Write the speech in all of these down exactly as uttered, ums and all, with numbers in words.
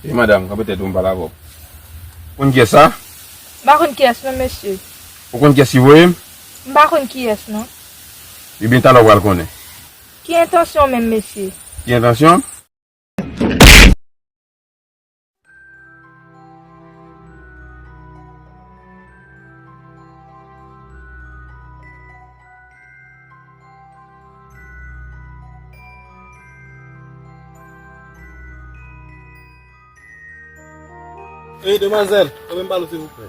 E madanm, kanpe tèt ou, m pale avè w. Konn kiyès sa? M pa konn kiyès non, mesye. Ou konn kiyès ki voye m? M pa konn kiyès non. Ebyen, talè w pral konnen. Ki entansyon w menm, mesye? Ki entansyon? Ey, demwazèl, kanpe m pale w, silvouplè.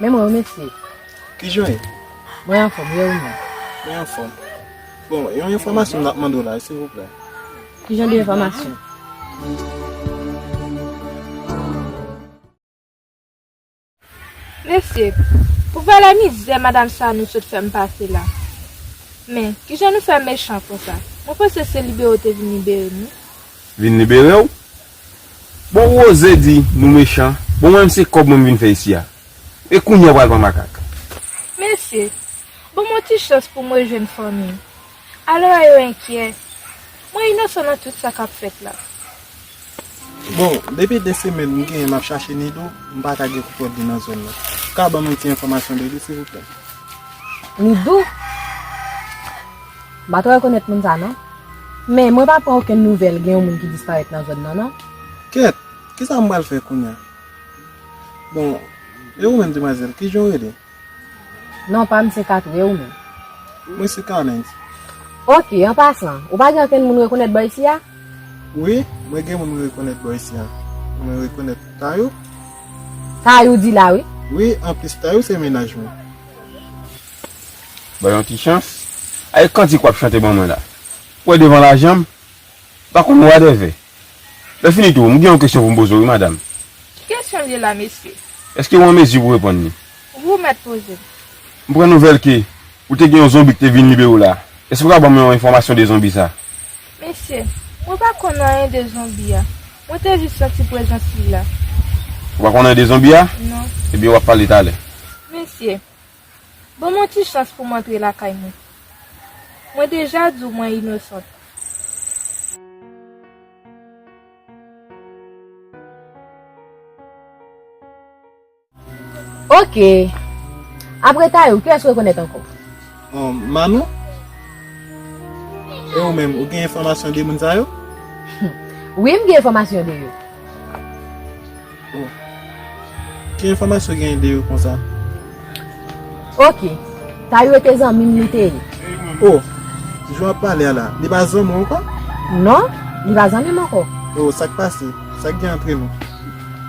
Men mwen wi, mesye. Kijan w ye? Mwen anfòm, e ou menm? Mwen anfòm. Bon, yon enfòmasyon m t ap mande w la, silvouplè. Ki jan de enfòmasyon? Mesye, pou valè mizè madanm sa nou sot fè m pase la. Men, kijan nou fè mechan konsa? Mwen panse se libere w te vin libere m, wi. Vin libere w? Bon, ou oze di nou mechan. Bon, mwen menm se kòb mwen m vin fè isi a. E kounye a w pral pran makak. Mesye, ban m yon ti chans pou m rejwenn fanmi m. Alò yo enkyè. Mwen inosan nan tout sa k ap fèt la. Bon, depi de semèn m genyen m ap chache Nidou, m pa ka gen kontwòl li nan zòn nan. Ou ka ban m yon ti enfòmasyon de li, silvouplè? Nidou? M pa twò rekonèt moun sa non. Men mwen pa pran okenn nouvèl gen yon moun ki disparèt nan zòn nan non. Kèt, kisa m pral fè kounye a? Bon, e ou menm, demwazèl, kijan w rele? Non pa m se Katou, e ou menm? Mwen se Carlens. Oke, an pasan, ou pa gen okenn moun rekonèt bò isi a? Wi, mwen gen moun mwen rekonèt bò isi a. Mwen rekonèt Tayou. Tayou di la wi. Wi, anplis Tayou se mennaj mwen. Bay yon ti chans. Ay kantik w ap chante ban mwen la. Ou wè devan lajan m? Pa konn wadèvè. Lè fini tou, m gen yon kesyon pou m poze w, wi, madanm. Ki kesyon l ye la, mesye? Èske w an mezi pou w reponn li? Wi, ou mèt poze m. M pran nouvèl ke ou te gen yon zonbi ki te vin libere w la. Èske w ka ban m yon enfòmasyon de zonbi sa? Mesye, mwen pa konn anyen de zonbi a. Mwen te jis santi prezans li la. Ou pa konn anyen de zonbi a? Non. Ebyen, w ap pale talè. Mesye, ban m yon ti chans pou m antre lakay mwen. Mwen deja di w mwen inosant. Oke. Apre Tayou, kiyès ou rekonèt ankò? Bon, Manou? E ou menm, ou gen enfòmasyon de moun sa yo? Wi, m gen enfòmasyon de yo. Oh. Ki enfòmasyon w genyen de yo konsa? Oke. Tayou te zanmi m li te ye. Oh, jan w ap pale a la, li pa zanmi w ankò? Non, li pa zanmi m ankò. Oh, sa k pase? Sa k gen antre nou?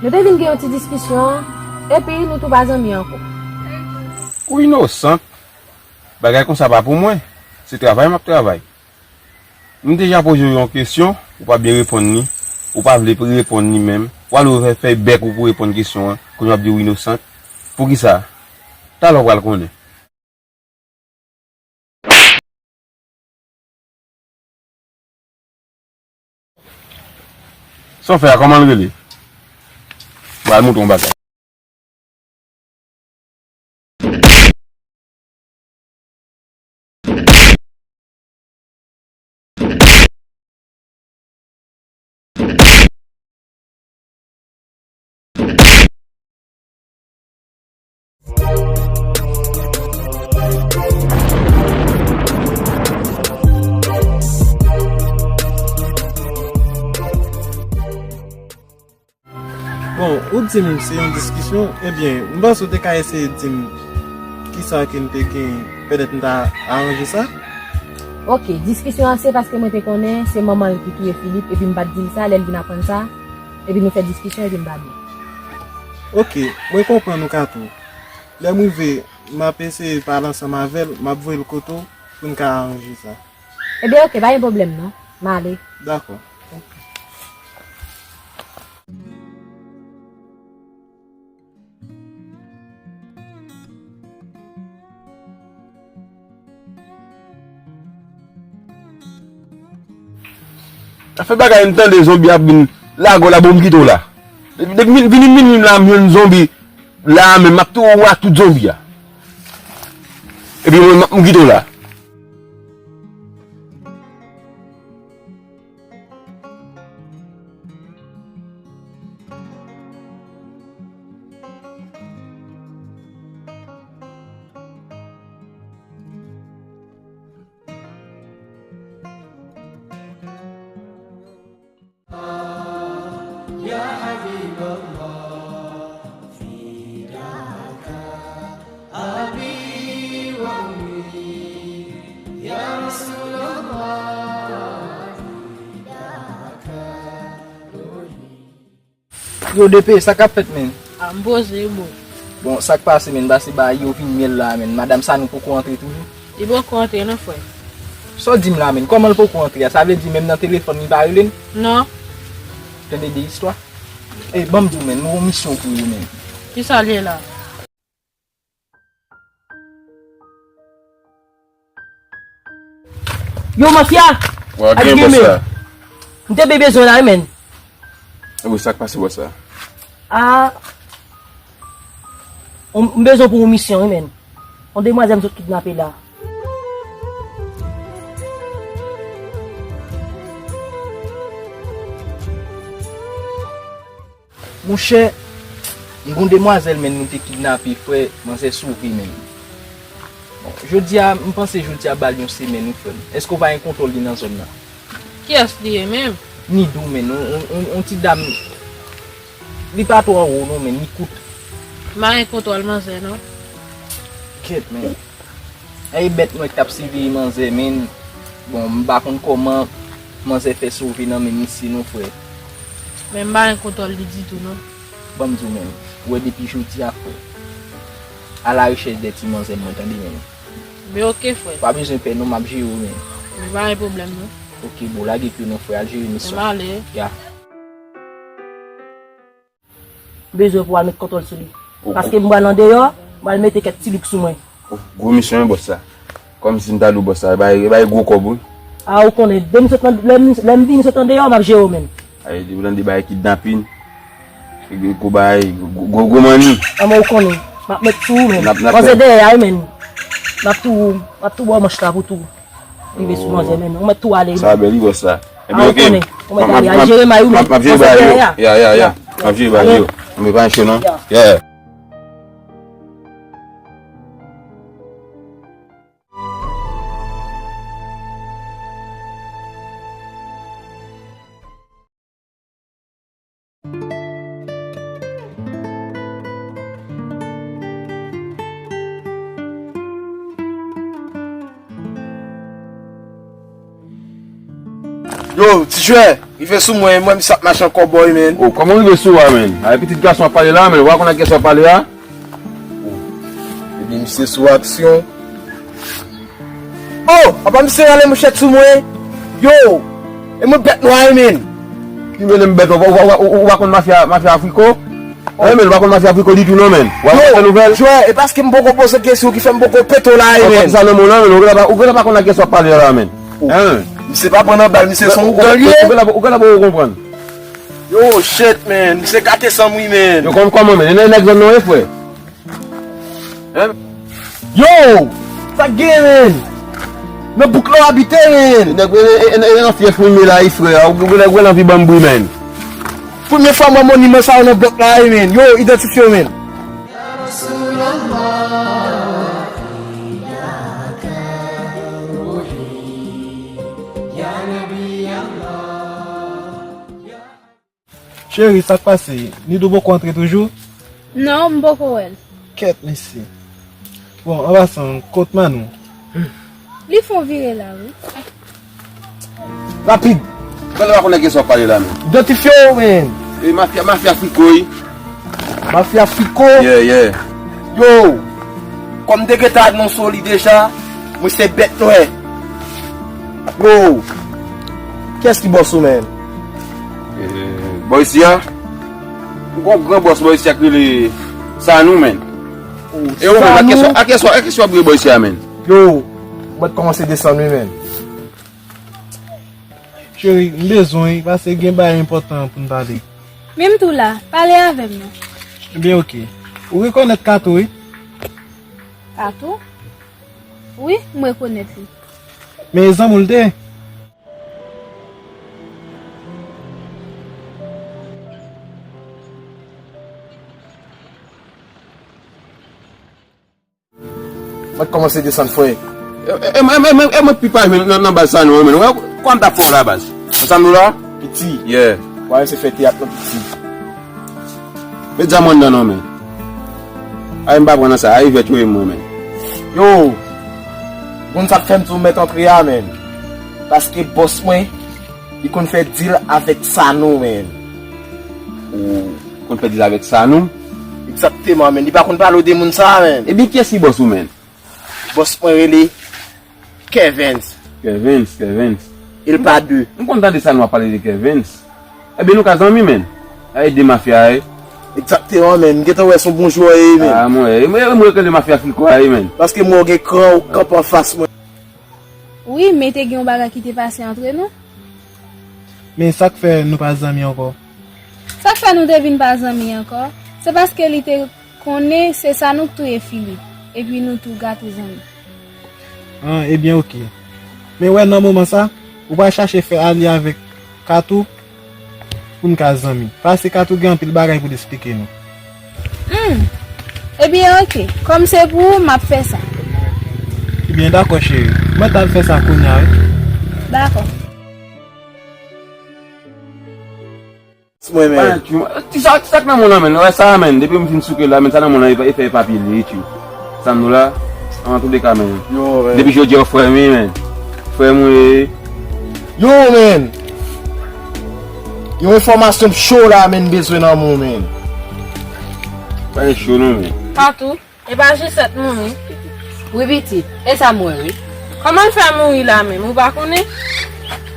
Nou te vin gen yon ti diskisyon, epi nou tou pa zanmi ankò. Ou inosant. Bagay konsa pa pou mwen. Se travay m ap travay. M deja poze w yon kesyon, ou pa byen reponn li, ou pa vle reponn li menm, w al ouvè fèy bèk ou pou reponn kesyon an, kounye a w ap di w inosant. Poukisa? Talè w pral konnen. Sa w fè a, kòman l rele? M pral montre w yon bagay. Bon, ou di m se yon diskisyon, ebyen, m panse w te ka eseye di m kisa ke n te gen, petèt n ta aranje sa. Oke, diskisyon an se paske mwen te konnen se manman l ki touye Filip, epi m pa t di l sa, lè l vin aprann sa, epi nou fè diskisyon, epi m pa byen. Oke, mwen konprann ou, Katou. Lè m rive, m ap eseye pale ansanm avè l, m ap voye l kote w pou n ka aranje sa. Ebyen, oke, pa gen pwoblèm non. M ale. Dakò. Sa fè bagay m tande zonbi ap vin lage w la, bon, m kite w la. Depi, depi vin, vin, vin, vin la, m jwenn zonbi la, men m ap touye w ak tout zonbi a. Epi mwen, m, m kite w la. Yo, D P, sa k ap fèt, menn? A, m poze, bro. Bon, sa k pase, menn? Pase ba yo vin myèl la, menn. Madanm Sanou poko antre toujou? Li poko antre non, frè. Sa w di m la, menn? Kòman l poko antre a? Sa vle di menm nan telefòn li pa rele m? Non. Tande de istwa. E, ban m di w, menn, m gen yon misyon pou ou, menn. Kisa l ye la? Yo, mafya! Wa gen, bòs la. M te byen bezwen la, wi, menn. Epi sa k pase, bòs la? A, m, m bezwen pou yon misyon, wi, menn. Yon demwazèl m sot kidnape la. Monchè, m gon demwazèl, menn, nou te kidnape, frè, manzè sove, menn. Bon, jodi a, m panse jodi a ba l yon semèn, wi, frè m. Èske w pa gen kontwòl li nan zòn nan? Kiyès li ye menm? Nidou, menn, on, on, on, on ti dam, li pa twò wo, non, menn, li kout. M pa gen kontwòl manzè, non. Kèt, menn. Ay, bèt nwè k t ap siveye manzè, menn. Bon, m pa konn kòman manzè fè sove nan men misye non, frè. Men m pa gen kontwòl li ditou, non. Ban m di w, menn. Ou wè depi jodi a, frè. A la rechèch dè ti manzè mwen, tande, menn. Men oke, frè. Pa bezwen pè, non, m ap jere w, menn. Men pa gen pwoblèm, non. Oke, bon, lage pye w non, frè. Al jere misyon. Men m ale. Ya. M bezwen pou w al met kontwòl sou li. Ou, paske m pral andeyò, m pral mete kèk ti lik sou mwen. Ou, gwo misyon wi, bòs la. Kòmsi m ta di w, bòs la, e bay, e bay gwo kòb, wi. A, ou konnen, depi m sot nan, lè m, lè m vini sot andeyò, m ap jere w, menn. Ay, depi w tande bay kidnapin, e gwo bagay, gwo, gwo, gwo manni. A, men ou konnen, m ap met sou ou, menn. N ap, n ap fè. Manzè dèyè a, wi, menn. M ap tou, m ap tou ba w manch la pou tou. Rive sou manzè, men ou mèt tou ale, sa bèl wi, bòs la. Ebyen, oke. Ou mèt ale, al jere may ou, men. M ap jere bagay yo. Ya, ya, ya. M ap jere bagay yo. Mwen pa enche non. Ya. Yo, ti jwè, rive sou mwen, mwen misye ap mache an kòbòy, menn. O, kòman w rive sou a, menn? A, pitit gason ap pale la, menn. Ou pa konn ak kiyès w ap pale a? Epi misye sou aksyon. O, apa misye rale mouchèt sou mwen? Yo, e mwen bèt nwa wi, menn. Ki rele m bèt, ou, ou, ou, ou, ou pa konn mafya, mafya Afriko? Wi, menn, ou pa konn mafya Afriko ditou non, menn. Ou pa konn fè nouvèl? Yo, jwè, e paske m poko poze kesyon ki fè m poko pete w la, wi, menn. Sa nan men w la, menn, ou genlè pa, ou genlè pa konn ak kiyès w ap pale la, menn. Hein? Misye pa pran nan bal, misye se yon gang li ye. Ou genlè, ou genlè poko konprann. Yo, shit, menn, misye kate san m wi, menn. Yo, kòm, kòman, menn? E nan nèg zòn nan, wi, frè? Hein? Yo! Sa k genyen, menn? Nan bouk la w abite, menn? Nèg, e, e, e, e nan fyèf mwen ye la, wi, frè. Ou, ou, ou, ou anvi ban m bri, menn. Premye fwa m wè monuman sa yo nan blòk la, wi, menn. Yo, idantifye w, menn. Cheri, sa k pase? Nidou poko antre toujou? Non, m poko wè l. Kèt, mesye. Bon, an pasan, kot Manou? Li fon vire la, wi. Rapid! Ou genlè pa konn ak kiyès w ap pale la, menn. Idantifye w, menn. E mafya, mafya Fiko, wi. Mafya Fiko? Yeah, yeah. Yo! Kòm m te gentan anonse w li deja, mwen se bèt nwè. Yo! Kiyès ki bòs ou, menn? Eh, bò isi a? M gon gran bòs bò isi a ki rele Sanou, menn. E ou menm, a kiyès w, a kiyès w, a kiyès w ap rele bò isi a, menn? Yo, mwen kòmanse desann wi, menn. Cheri, m bezwen wi, paske gen bagay enpòtan pou n pale. Men m tou la, pale avè m non. Ebyen, oke. Ou rekonèt Kato, wi? Kato? Wi, m rekonèt li. Men e zanmi w l te ye. Mwen kòmanse desann, frè. E, e, e, e, e, e mwen pi pa jwenn nan, nan baz sa non, menn. Ou wè kòman m t ap fè w la, baz? Ansanm nou la? Piti. Yeah. Ou pa renmen fè teyat non, piti. Met zam ou anndan non, menn. Ay, m pa pran nan sa. Ay, vèt yo ye mwen, menn. Yo, konn sa k fè m di w mèt antre a, menn. Paske bòs mwen, li konn fè dil avèk Sanou, menn. Ou, Konn fè dil avèk Sanou. Egzakteman, menn. Li pa konn pale w de moun sa a, menn. Ebyen, kiyès ki bòs ou, menn? Bòs mwen rele Kevens. Kevens, Kevens. E l pa de. M konn tande Sanou ap pale de Kevens. Ebyen, nou ka zanmi, menn. A, e de mafya, e. Egzakteman, menn. M gentan wè se yon bon jwè, e, menn. A, mwen, e, mwen, mwen rele mafya Filko a, e, menn. Paske mwen gen kran ou kanpe anfas mwen. Wi, men te gen yon bagay ki te pase antre nou. Men sa k fè nou pa zanmi ankò? Sa k fè nou te vin pa zanmi ankò, se paske li te konnen se Sanou k touye Filip, epi nou tou gate zanmi. An, ebyen, oke. Men wè, nan moman sa, ou pral chache fè alye avèk Katou pou n ka zanmi. Paske Katou gen anpil bagay pou l esplike nou. Hmm. Ebyen, oke. Kòm se pou ou, m ap fè sa. Ebyen, dakò, cheri. Mwen t al fè sa kounye a, wi. Dakò. Mwen menm. Ti sa, ti sa k nan mwen nan, menn. Wè sa, menn. Depi m fin souke la, menn, sa nan mwen nan, e fè papye li, tchou. Sa m nou la, an tou de ka, menn. Yo, menn. Depi jodi a, frè m, wi, menn. Frè m, wi. Yo, menn. Yon enfòmasyon cho la, menn, bezwen nan mwen, menn. Pa gen cho, non, menn. Katou, e pa Jisèt moun, wi. Wi, pitit. E sa m wè, wi. Kòman l fè mouri la menm? Ou pa konnen?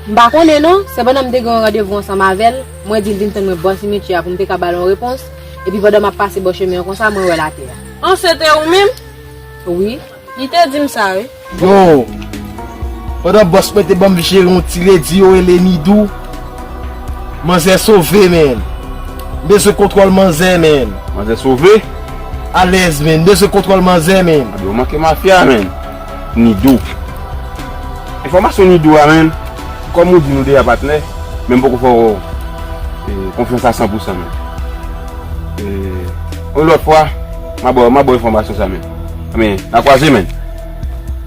M pa konnen, non. Se pandan m te gen yon randevou ansanm avè l, mwen di l vin tann mwen bò simetyè a pou m te ka ba l yon repons. Epi pandan m ap pase bò chemen an konsa, mwen wè l atè a. An, se te ou menm? Wi. Li te di m sa, wi. Yo! Pandan bòs mwen te ban m jere yon ti ledi yo rele Nidou, manzè sove, menn. M bezwen kontwòl manzè, menn. Manzè sove? Alèz, menn. M bezwen kontwòl manzè, menn. Abe, ou manke mafya, menn. Nidou. Enfòmasyon Nidou a, menn. Kòm ou di nou deja patnè, men m poko fè w, e, konfyans a san pou san, menn. E, yon lòt fwa, m a ba w, m a ba w enfòmasyon sa, menn. Men, n a kwaze, menn.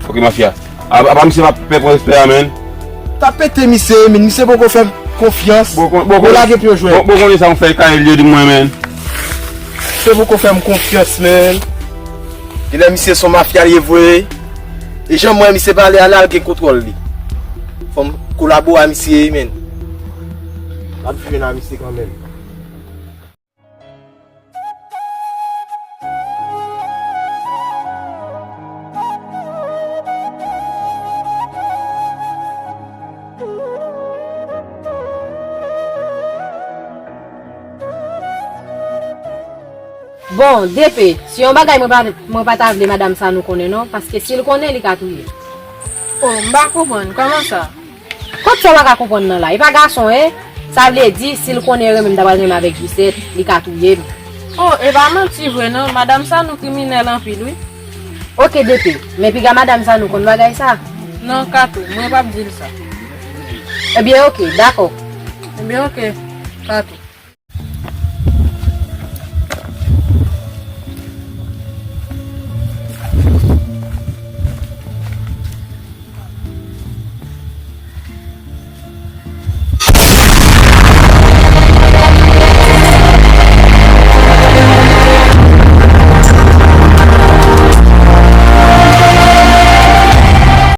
Ok, mafya. A, apa misye pa pè pran respè a, menn? Ta pete misye, menn. Misye poko fè m konfyans. Bon, bon, bon, bon, lage pye w jwèt. Bon, bon, konnen sa yon fè kay li yo di mwen, menn. Misye poko fè m konfyans, menn. Genlè misye se yon mafya li ye vre. E jan m wè misye pale a la, l gen kontwòl li. Fò m kolabore a misye, menn. M ap jwenn a misye kanmenm. Bon, D P, se yon bagay mwen pa, mwen pa ta vle madanm Sanou konnen non, paske si l konnen, li ka touye m. Oh, m pa konprann, kòman sa? Kot sa w pa ka konprann nan la? E pa gason, e? Sa vle di, si l konnen renmen m ta pral renmen avèk Jisèt, li ka touye m. Oh, e pa manti vre non, madanm Sanou kriminèl anpil, wi. Ok, D P, men piga madanm Sanou konn bagay sa? Non, Kato, mwen p ap di l sa. Ebyen, ok, dakò. Ebyen, ok, Kato.